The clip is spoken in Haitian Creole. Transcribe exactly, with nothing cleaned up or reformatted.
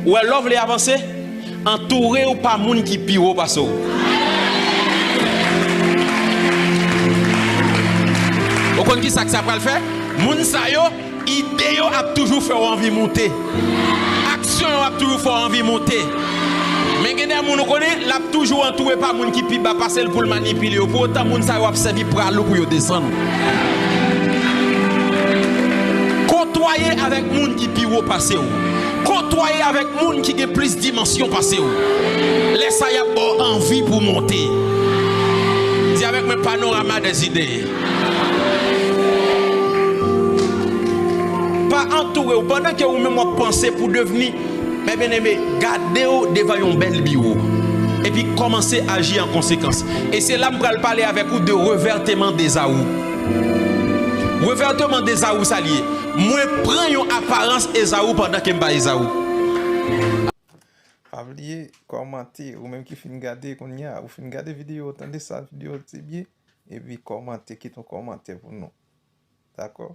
Ou wè lè w vle avanse, antoure w pa moun ki pi wo pase w. Ou konn ki sa k sa pral fè? Moun sa yo, ide yo ap toujou fè w anvi monte. Aksyon yo ap toujou fè w anvi monte. Men gen de moun ou konnen, l ap toujou antoure pa moun ki pi ba pase l pou l manipile yo. Pou otan, moun sa yo ap sèvi pral ou pou yo desann ou. Kotwaye avèk moun ki pi wo pase w. Kotwaye avèk moun ki gen plis dimansyon pase w. Lè sa y ap ba w anvi pou w monte. Di avèk mwen, panorama des idées. Pa antoure w pandan ke ou menm w ap panse pou devni, men byeneme, gade w devan yon bèl biwo. Epi kòmanse aji an konsekans. E se la m pral pale avèk ou de revèteman Ezaou. Revèteman Ezaou sa l ye. Mwen pran yon aparans Ezaou pandan ke m pa Ezaou. Pa bliye kòmante, ou menm ki fin gade kounye a, ou fin gade videyo, tande sa videyo te byen, epi kòmante, kite yon kòmantè pou nou. Dakò?